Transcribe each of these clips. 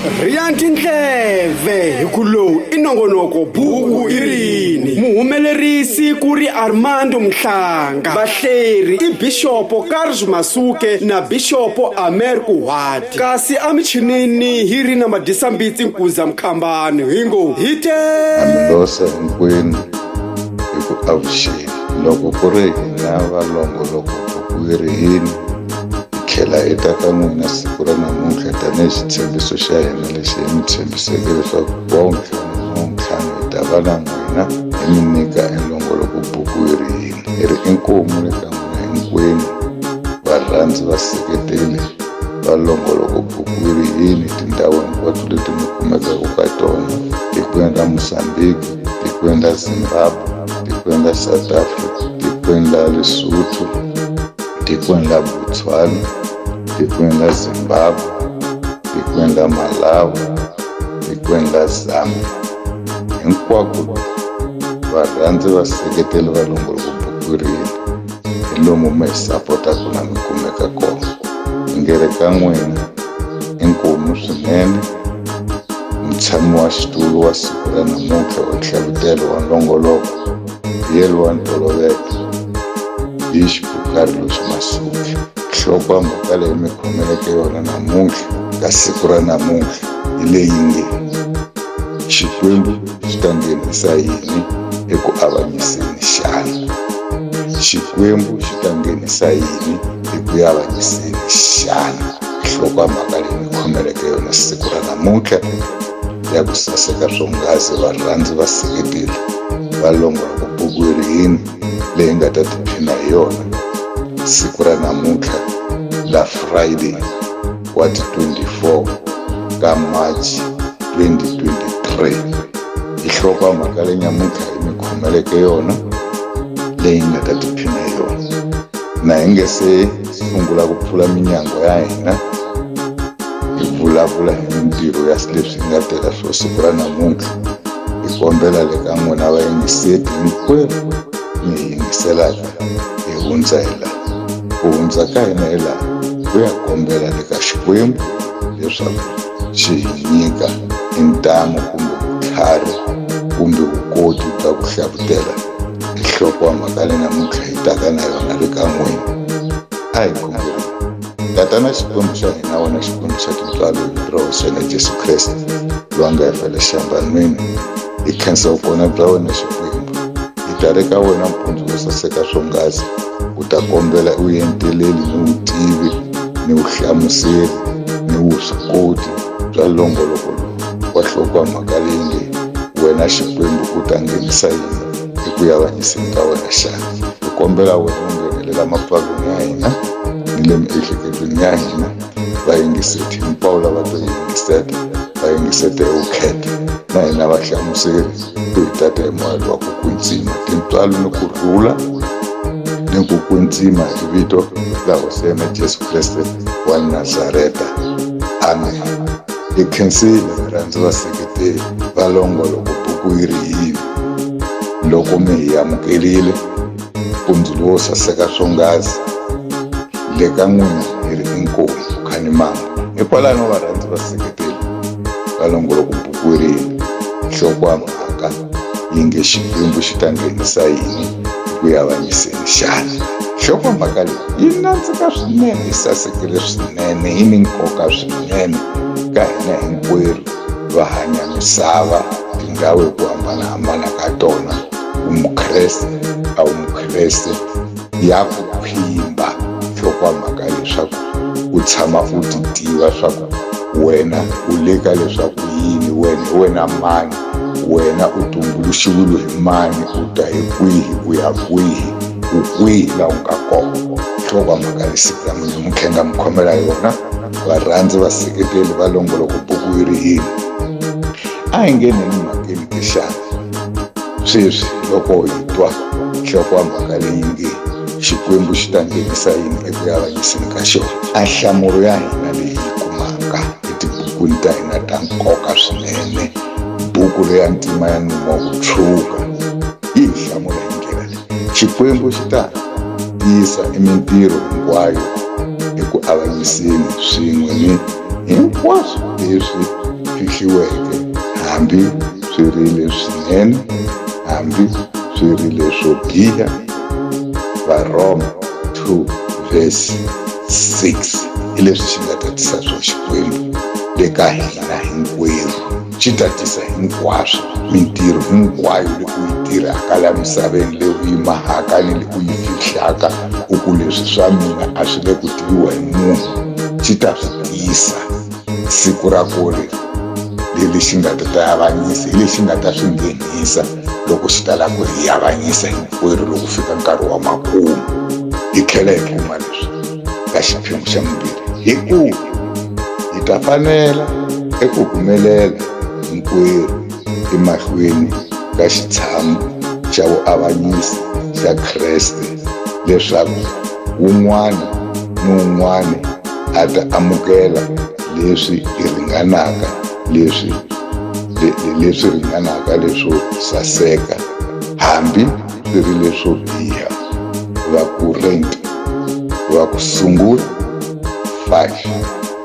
Rhiya tindleve hi ku lowu i nongonoko buku i rini muhumelerisi ku ri Armando Mhlanga vahleri i Bishopo Carlos Masuke na Bishopo Amer Kuhwati kasi emichinini hi ri na Madisambitsi Nkuza Mkhambani hi ngo hi te Amilosa hinkwenu hi ku avuxeni loko ku ri hina valongoloko buku yi ri yini hi tlhela hi ta ka n'wina siku ra namuntlha tanihi xitshembiso xa hina lexi hi mi tshembiseke leswaku wa wuntlhanu na wuntlhanu hi ta va na n'wina hi mi nyika enlongoloko buku yi ri yini hi ri inkomu le ka n'wina hinkwenu varhandzi vaseketeli va longoloko buku yi ri yini tindhawu hinkwato leti mi kumekaka ka tona tikweni ra Mozambique tikweni ra Zimbabwe tikweni ra South Africa tikweni ra Lesotho tikweni ra Botswana tikweni ra Zimbabwe tikweni ra Malawi tikweni ra Zambia hinkwako varhandzi vaseketeli va longoloko buku yi ri yini hi lomu mi hi sapotaka la mi kumeka kona hi nge ri ka n'wina inkomu swinene mutshami wa xitulu wa siku ra namuntlha wa nhlavutelo wa nlongoloko hi yelo wa ntolovelo hi xibukari loxi masuki nhloko ya mhaka leyi mi khomeleke yona namuntlha ka siku ra namuntlha hi leyi nge xikwembu xi ta nghenisa yini eku avanyiseni xana xikwembu xi ta nghenisa yini eku avanyiseni xana nhloko ya mhaka leyi mi khomeleke yona siku ra namuntlha ya ku saseka swonghasi varhandzi va seketeli va longola ku buku yi ri yini leyi nga ta tiphina hi yona siku ra namuntlha la Friday wa ti 24 ka March 2023 hi nhloko ya mhaka leyi nyamuntlha yi mi khomeleke yona leyi nga ta tiphina hi yona na hi nge se sungula ku pfula minyangwa ya hina hi vulavula hi mintirho ya leswi hi nga tela swo siku ra namuntlha hi kombela le ka n'wina vayingiseti hinkwerhu mi hi yingiselaka hi hundza hi laha ku hundza ka hina hi laha ku ya kombela le ka xikwembu leswaku xi hi nyika ntamu kumbe vutlhari kumbe vukoti bya ku hlavutela nhloko wa mhaka leyi namuntlha hi taka na yona ri ka n'wina a hi khongeleni tatana xikwembu xa hina wena xikwembu xa tintswalo hi vito ra hosi yena jesu kreste loyi a nga hi fela xihambanweni hi khensa vukona bya wena xikwembu hi ta ri ka wena mpundzu wo saseka swonghasi u ta kombela u enteleli ni vutivi ni vuhlamuseri ni vuswikoti bya longoloko lowu wa nhloko ya mhaka leyi nge wena xikwembu u ta nghenisa yini eku yavanyiseni ka wena xana hi kombela wena u nghenelela mapfalweni ya hina ni le miehleketweni ya hina vayingiseti hinkwavo lava to yingiseta va yingisete hi vukheta na hina vahlamuseri ku hi tata hi moya lowa ku kwetsima tintswalo ni ku rhula ni ku kwetsima hi vito ra hosi yena Jesu Kreste wa Nazareta amen hi khensile varhandzi vaseketeri va longoloko buku yi ri yini loko mi hi amukerile mpundzu lowo saseka swonghasi le ka n'wina hi ri inkomu khani mama hikwalano varhandzi vaseketeri va longoloko buku yi ri yini nhloko ya mhaka yi nge xikwembu xi ta nghenisa yini ku ya avanyiseni xana nhlokomhaka leyi yi nandzika swinene yi sasekile swinene yi ni nkoka swinene ka hina hinkwerhu va hanya misava tindhawu hi ku hambanahambana ka tona u mukreste a wu mukreste ya ku phimba nhlokomhaka leswaku u tshama u ti tiva swa ku wena u le ka leswaku yini wena hi wena mani wena u tumbuluxiwile hi mani u ta hi kwihi u ya kwihi u kwihi laha u nga kona nhlokomhaka leyi siku ra mina mi khe nga mi khomela yona varhandzi vaseketeli va longoloko buku yi ri yini a hi ngheneni mhakeni ke xana sweswi loko hi twa nhloko ya mhaka leyi nge xikwembu xi ta nghenisa yini eku avanyiseni ka xona a nhlamulo ya hina leyi yi kumaka etibukwini ta hina ta nkoka swinene buku leya ntima ya nomu wa ku tshuka yi hi hlamula hi ndlela leyi xikwembu xi ta tiyisa emintirho hinkwayo eku avanyiseni swin'we ni hinkwaswo leswi fihliweke, hambi swi ri leswinene, hambi swi ri leswo biha. Varhoma 2 verse 6 hi leswi xi nga ta tisa swo Xikwembu le ka hina hinkwerhu. Xi ta tisa hinkwaswo, mintirho hinkwayo leyi u yi tirhaka la misaveni, leyi u yi mahaka ni leyi u yi fihlaka, u ku leswi swa mina a swi le ku tiviwa hi munhu. Xi ta swi tisa siku ra ku ri leri xi nga ta ta avanyisa, hi lexi nga ta swi nghenisa loko xi ta lava ku hi avanyisa hinkwerhu loko fika nkarhi wa makumu. Hi tlhela hi kuma leswi ka xiphemu xa vumbirhi, hi ku hi ta fanela eku humelela hinkwerhu emahlweni ka xitshamo xa vuavanyisi xa Kreste, leswaku wun'wana ni wun'wana a ta amukela leswi hi ringanaka leswi leswi ringanaka leswo saseka, hambi swi ri leswo biha. Vakorinte va ku sungula 5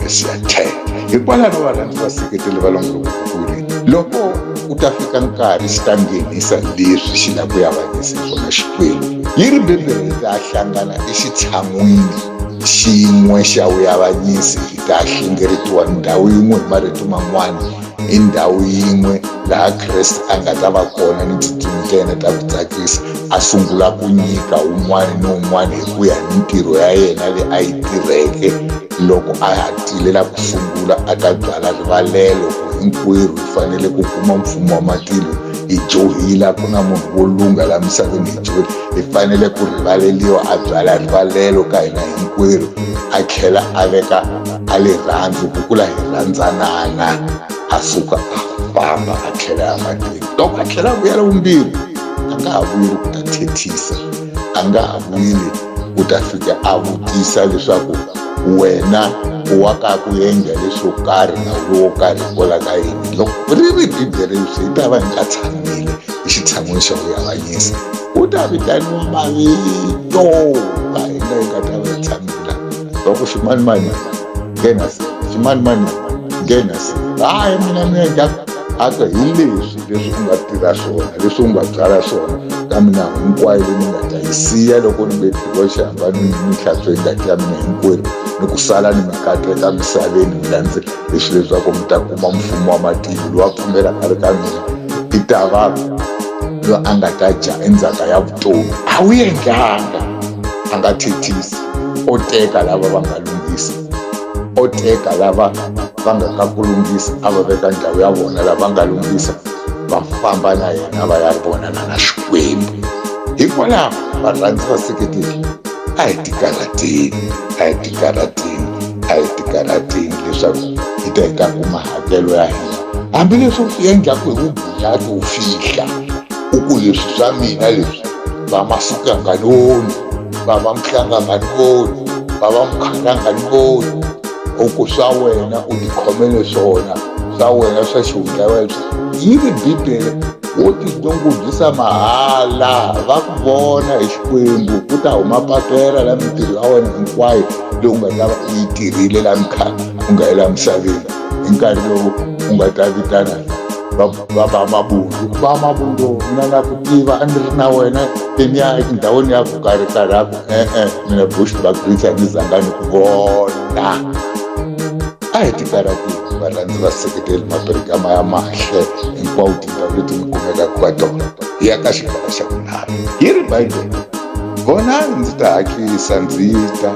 verse ya 10. Hikwalaho varhandzi vaseketeli va longoloko ku ri loko ku ta fika nkarhi xi ta nghenisa leswi xi lava ku avanyisa swona Xikwembu. Yi ri Bibele hi ta hlangana exitshan'wini xin'we xa vuavanyisi, hi ta hlengeletiwa ndhawu yin'we, hi marito man'wana i ndhawu yin'we laha Kreste a nga ta va kona ni tintsumi ta yena ta ku tsakisa, a sungula ku nyika un'wana ni un'wana hi ku ya hi mintirho ya yena leyi a yi tirheke loko a ha tile la ku sungula, a ta byala rivalelo ku hinkwerhu hi fanele ku kuma mfumo wa matilo. Hi dyohile, a ku na munhu wo lungha la misaveni, hi dyohile, hi fanele ku rivaleliwa. A byala rivalelo ka hina hinkwerhu, a tlhela a veka a rirhandzu ku kula hi rhandzanana, a suka a famba a tlhela ya mahlweni. Loko a tlhela a vuyela vumbirhi, a nga ha vuyeli ku ta thethisa, a nga ha vuyeli ku ta fika a vutisa leswaku wena u wa ka ku endla leswo karhi na lowo karhi hikwalaho ka yini. Loko ri ri Bibele leswi hi ta va hi nga tshamile exitshan'wini xa ku avanyisa, ku ta vitaniwa mavito ka hina hi nga ta va hi tshamile la, va ku ximanimani nghena se, ximanimani nghena se, hayi mina ni endla a ku hi leswi leswi u nga tirha swona, leswi u nga byala swona ka minawu hinkwayo leyi ni nga ta yi siya loko ni vekeriwa xihambanweni ni hlantswe ngati ya mina hinkwerhu ni ku sala ni mi kateka misaveni, mi landze leswi leswaku mi ta kuma mfumo wa matilo. Loyi a pfumelaka ri ka mina i ta va loyi a nga ta dya endzhaka ya vutomi. A wu endlanga, a nga thethisi, o teka lava va nga lunghisa, o teka lava va nga ka ku lunghisa a va veka ndhawu ya vona, lava nga lunghisa va famba na yena va ya vonana na Xikwembu. Hikwalaho varhandzi vaseketeli, a hi tikarhateni, a hi tikarhateni, a hi tikarhateni leswaku hi ta hi ta kuma hakelo ya hina, hambileswi u swi endlaku hi vugunyati, u fihla u ku leswi swa mina leswi va masuka nga ni voni, va va mhlanga nga ni voni, va va mukhala nga ni voni, u ku swa wena u tikhomele swona, swa wena swa xihundla wena. Yi ri Bibele wo tinyungubyisa mahala, va ku vona hi Xikwembu, ku ta huma papela la mintirho ya wena hinkwayo leyi u nga ta va u yi tirhile la mikhale u nga yi la misaveni, hi nkarhi lowu u nga ta vitana va va mabundzu, va mabundzu, mina na ku tiva, a ni ri na wena leniya endhawini ya ku karhi karhi, a ku e-e, mina Bushbuckridge a ni zanga ni ku vona. A hi tikarhateni varhandzi vaseketeli maperigama ya mahle hinkwawo tindhawu leti mi kumekaka ka tona. Hi ya ka xigava xa vunharhu. Yi ri Bibele, vonani ndzi ta hatlisa ndzi ta,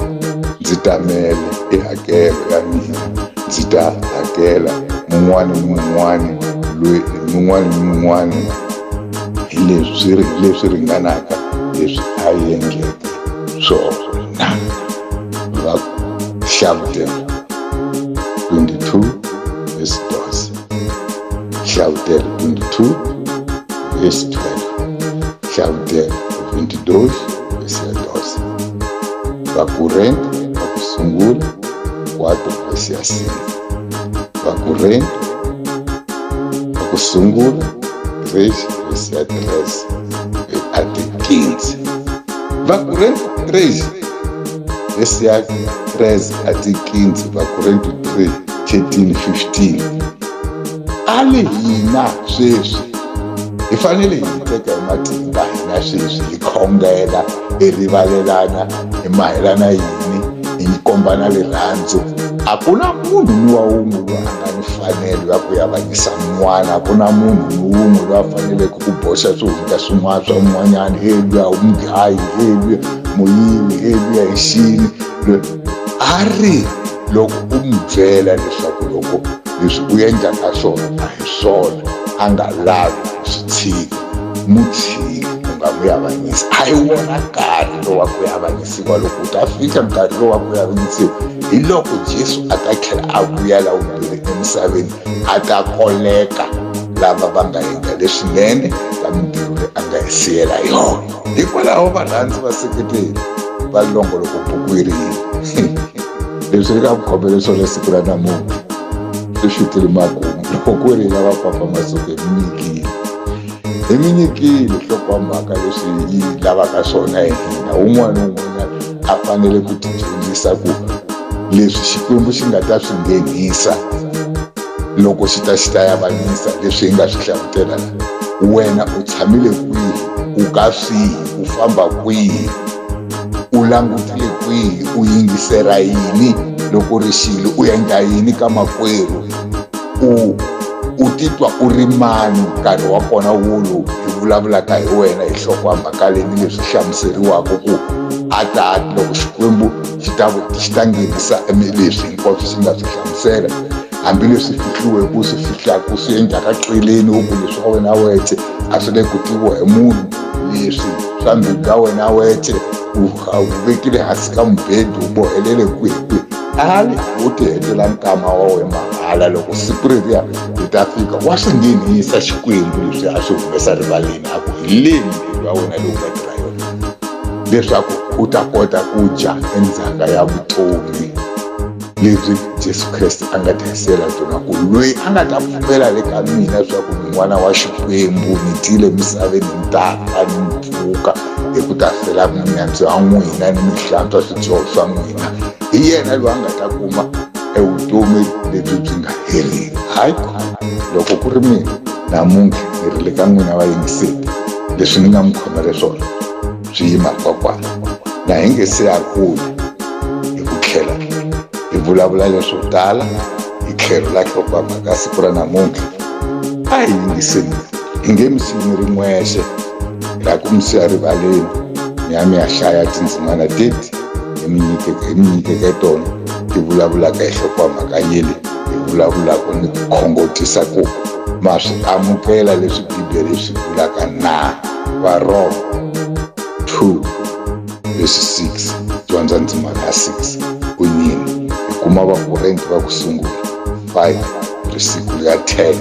ndzi tamele i hakelo ya mina, ndzi ta hakela mun'wana ni mun'wana loyi mun'wana ni mun'wana hi leswi leswi ringanaka leswi a endleke swona. Va Hlavutelo 22 verse 12, Hlavutelo 22 verse 12, Hlavutelo 22 verse ya 12, Vakorinte va ku sungula 4 verse ya 5, Vakorinte va ku sungula 3 verse ya 13 a ti 15, Vakorinte 3 verse ya 13 a ti 15, Vakorinte 3 13 15. A li hina sweswi hi fanele hi teka hi matimba hina sweswi hi khongela hi rivalelana hi mahelana yini hi kombana rirhandzu. A ku na munhu ni wa wun'we loyi a nga ni fanelo ya ku yavanyisa mun'wana, a ku na munhu ni wun'we loyi a faneleke ku boxa swihundla swin'wana swa un'wanyana, he luya u mudlayi, he luya muyivi, he luya hi xini. A ri loko u n'wi byela leswaku loko leswi u endlaka swona a hi swona, a nga lavi ku swi tshika, n'wi tshiki, u nga n'wi avanyisi. A hi wona nkarhi lowu wa ku avanyisiwa. Loko u ta fika nkarhi lowu wa ku avanyisiwa, hi loko Jesu a ta tlhela a vuya la vumbirhi emisaveni, a ta koleka lava va nga endla leswinene ka mintirho leyi a nga hi siyela yona. Hikwalaho varhandzi vaseketeri va longoloko buku yi ri yini leswi ri ka vukhomelo swona siku ra namuntlha swi fikile makumu. Loko ku ri lava papa masuku hi mi nyikile, hi mi nyikile nhloko wa mhaka leswi yi lavaka swona hi hina. Wun'wana ni wun'wanyana a fanele ku tidyondzisa ku leswi Xikwembu xi nga ta swi nghenisa loko xi ta xi ta yavanyisa leswi hi nga swi hlavutela la. Wena u tshamile kwihi, u ka swihi, u famba kwihi, u langutile kwihi, u yingisela yini loko ri xile, u endla yini ka makwerhu, u u titwa u ri mani nkarhi wa kona wolowu hi vulavulaka hi wena hi nhloko wa mhaka leyi ni leswi hlamuseriwaka ku a ta loko Xikwembu xi ta xi ta nghenisa leswi hinkwaswo xi nga swi hlamusela, hambileswi fihliweke u swi fihlaka u swi endlaka xeleni u ku leswi wa wena wetse a swi le ku tiviwa hi munhu, leswi swa mbilu ya wena wetse u vekile hansi ka mubedi u bohelele kwihi kwihi, ali u ti hetela nkama wa wena mahala. Loko siku reriya ri ta fika wa swi nghenisa Xikwembu leswi a swi humesa rivaleni, a ku hi leyi mbilu ya wena leyi u nga tirha yona leswaku u ta kota ku dya endzhaka ya vutomi lebyi Jesu Kreste a nga ta hi siyela byona, ku loyi a nga ta pfumela le ka mina leswaku ni n'wana wa Xikwembu, ni tile emisaveni ni ta fa ni mpfuka hi ku ta fela milandzu ya n'wina ni mi hlantswa swidyoho swa n'wina, hi yena loyi a nga ta kuma evutomi lebyi byi nga heriki. Hayi, loko ku ri mina namuntlha ni ri le ka n'wina vayingiseri, leswi ni nga mi khomele swona swi yima kwakwana na hi nge se ya kula hi ku tlhela hi vulavula leswo tala hi tlhelo la nhlokomhaka siku ra namuntlha. A hi yingiseni, hi nge mi siyi mi ri n'wexe, hi lava ku mi siya rivaleni mi ya mi ya hlaya tindzimana teti hi mi nyikeke hi mi nyikeke tona ti vulavulaka hi nhlokomhaka yele hi vulavulaka ni ku khongotisa ku ma swi amukela leswi Bibele yi swi vulaka na. Varhoma 2 verse 6, dyondza ndzimana ya 6 u nyima. Hi kuma Vakorinto va ku sungula 5 risiku ya 10,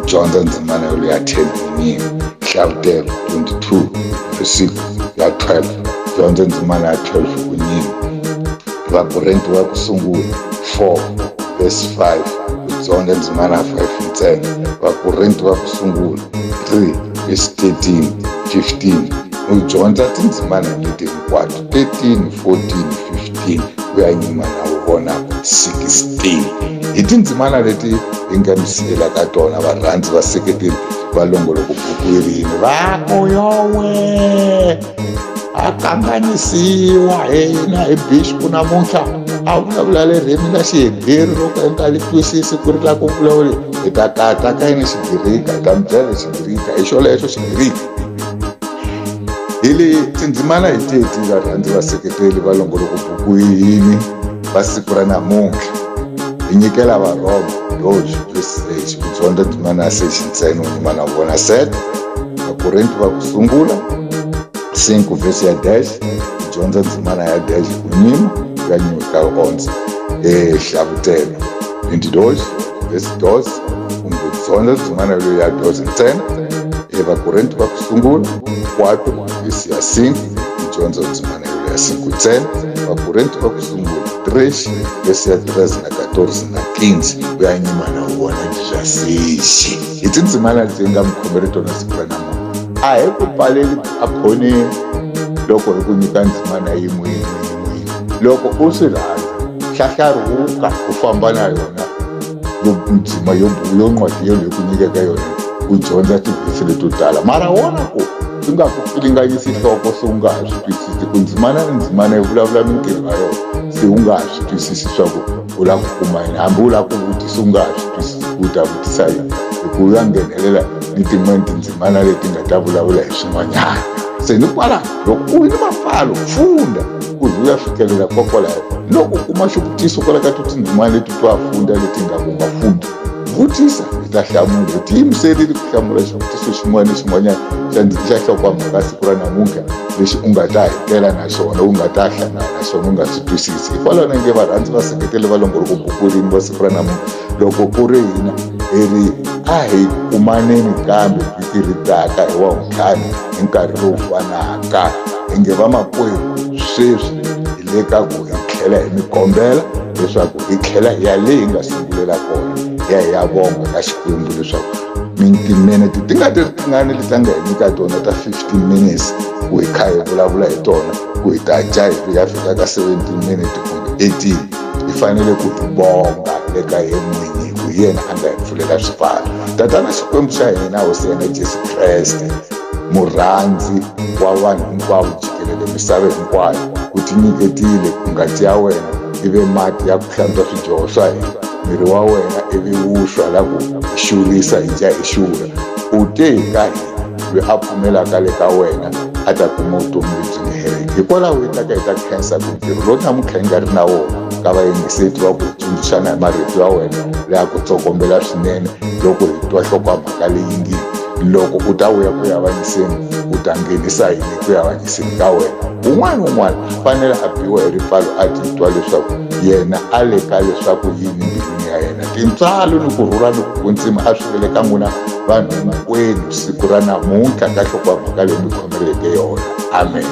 dyondza ndzimana yoleyo ya 10 u nyima. Hlavutelo 22 risiku ya 12, dyondza ndzimana ya 12 u nyima. Vakorinto va ku sungula 4 verse 5, u dyondza ndzimana ya 5 ntsena. Vakorinto va ku sungula 3 verse 13 15, u dyondza tindzimana leti hinkwato 13 14 15 ku ya nyima na u vona 16. Hi tindzimana leti hi nga mi siyela ka tona varhandzi vaseketeri va longoloko buku yi ri yini, va ku yowe a kanganyisiwa hina hi bixopo namuntlha a vulavula ririmi la Xiheberu loko hi nga li twisisi ku ri la ku vulavula hi ta kata ka yini Xigirika, hi ta mi byela Xigirika hi xolexo Xigirika. Hi le tindzimana hi teti varhandzi vaseketeli va longoloko buku yini va siku ra namuntlha hi nyikela Varhoma doji verse 6, ku dyondza ndzimana ya 6 ntsena u nyima na vona 7. Vakorinto va ku sungula 5 verse ya 10, ku dyondza ndzimana ya 10 ku nyima ya nyika 11. Hlavutelo 22 verse 12, kumbe ku dyondza ndzimana leyi ya 12 ntsena. Vakorinto va ku sungula 4 verse ya 5, ku dyondza ndzimana yoleyo ya 5 ntsena. Vakorinto va ku sungula 3 verse ya 13 na 14 na 15, ku ya nyima na vona bya 6. Hi tindzimana leti hi nga mi khomele tona siku ra namuntlha. A hi ku pfaleli akhoneni loko hi ku nyika ndzimana yin'we yin'we yin'we yin'we. Loko u swi rhandza, hlahlarhuka u famba na yona yo ndzima yo yo ncwadi yoleyo ku nyikaka yona u dyondza tivhesi leto tala mara wona ku swi nga ku pfilinganyisi nhloko se u nga ha swi twisisi ku ndzimana ni ndzimana yi vulavula mintirho ya yona se u nga ha swi twisisi swa ku u lava ku kuma yini hambi u lava ku vutisa u nga ha swi twisisi ku u ta vutisa yini hi ku ya nghenelela ni tin'wana tindzimana leti nga ta vulavula hi swin'wanyana se ni kwala loko u ni mapfalo funda ku ze u ya fikelela kokwalaho loko u kuma xivutiso kwala ka tindzimana leti to funda leti nga ku nga fundi vutisa hi ta hlamula hi tiyimiserile ku hlamula xivutiso xin'wana ni xin'wanyana xa xa nhlokomhaka siku ra namuntlha lexi u nga ta hetela na xona u nga ta hlangana na xona u nga swi twisisi hikwalaho na nge varhandzi vaseketeli va longoloko bukurini va siku ra namuntlha loko ku ri hina hi ri a hi kumaneni kambe vhiki ri taka hi wa vuntlhanu hi nkarhi lowu fanaka hi nge vamakwerhu sweswi hi le ka ku hi tlhela hi mi kombela leswaku hi tlhela hi ya leyi hi nga sungulela kona hi ya hi ya vonga ka xikwembu leswaku timinete ti nga ti ri tingani leti a nga hi nyika tona ta 15 minutes ku hi kha hi vulavula hi tona ku hi ta dya hi ya fika ka 17 minutes kumbe 18 hi fanele ku hi bonga le ka ye n'winyi hi ku hi yena a nga hi pfulela swipfalo tatana xikwembu xa hina hosi yena jesu kreste murhandzi wa vanhu hinkwavo jikelele misava hinkwayo u tinyiketile ku ngati ya wena ive mati ya ku hlantswa swidyoho swa hina miri wa wena ivi wuswa la ku hi xurisa hi dya hi xurha u te ka hina loyi a pfumelaka le ka wena a ta kuma vutomi lebyi nga heriki hikwalaho hi taka hi ta khensa ku ntirho lowu namuntlha hi nga ri na wona ka vayingiseti va ku tsundzuxana hi marito ya wena leya ku tsokombela swinene loko hi twa nhlokomhaka leyi nge loko u ta vuya ku yavanyiseni u ta nghenisa yini ku yavanyiseni ka wena un'wana na un'wana fanele a biwa hi ripfalo a titwa leswaku yena a le ka leswaku yini mbilwini ya yena tintswalo ni ku rhula ni ku kwetsima a swi vele ka n'wina vanhu hinkwenu siku ra namuntlha ka nhlokomhaka leyi mi khomeleke yona amen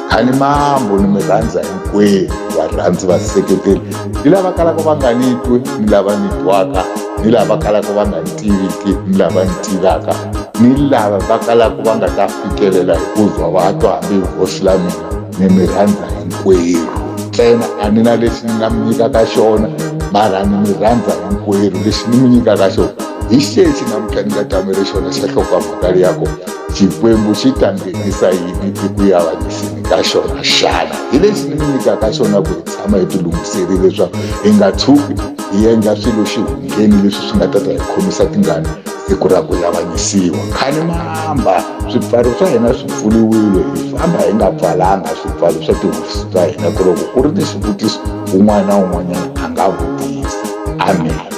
khani mambo ni mi rhandza hinkwenu varhandzi vaseketeli ni lava kalaka va nga ni twi ni lava ni twaka ni lava kalaka va nga ni tiviki ni lava ni tivaka ni lava va kalaka va nga ta fikelela hi ku zwa va twa hambi hosi la mina ni mi rhandza hinkwerhu ntsena a ni na lexi ni nga mi nyikaka xona mara ni mi rhandza hinkwerhu lexi ni mi nyikaka xona hi xexi namuntlha ni nga tamele xona xa nhlokomhaka leya ku xikwembu xi ta nghenisa yini eku yavanyiseni ka xona xana hi lexi ni mi nyikaka xona ku hi tshama hi tilunghiserile leswaku hi nga tshuki hi endla swilo xihundleni leswi swi nga ta ta hi khomisa tingana siku ra ku yavanyisiwa khani mamba swipfalo swa hina swi pfuriwile hi famba hi nga pfalanga swipfalo swa tihofisi ta hina ku loko ku ri ni xivutiso un'wana na un'wanyana a nga vutisa amen.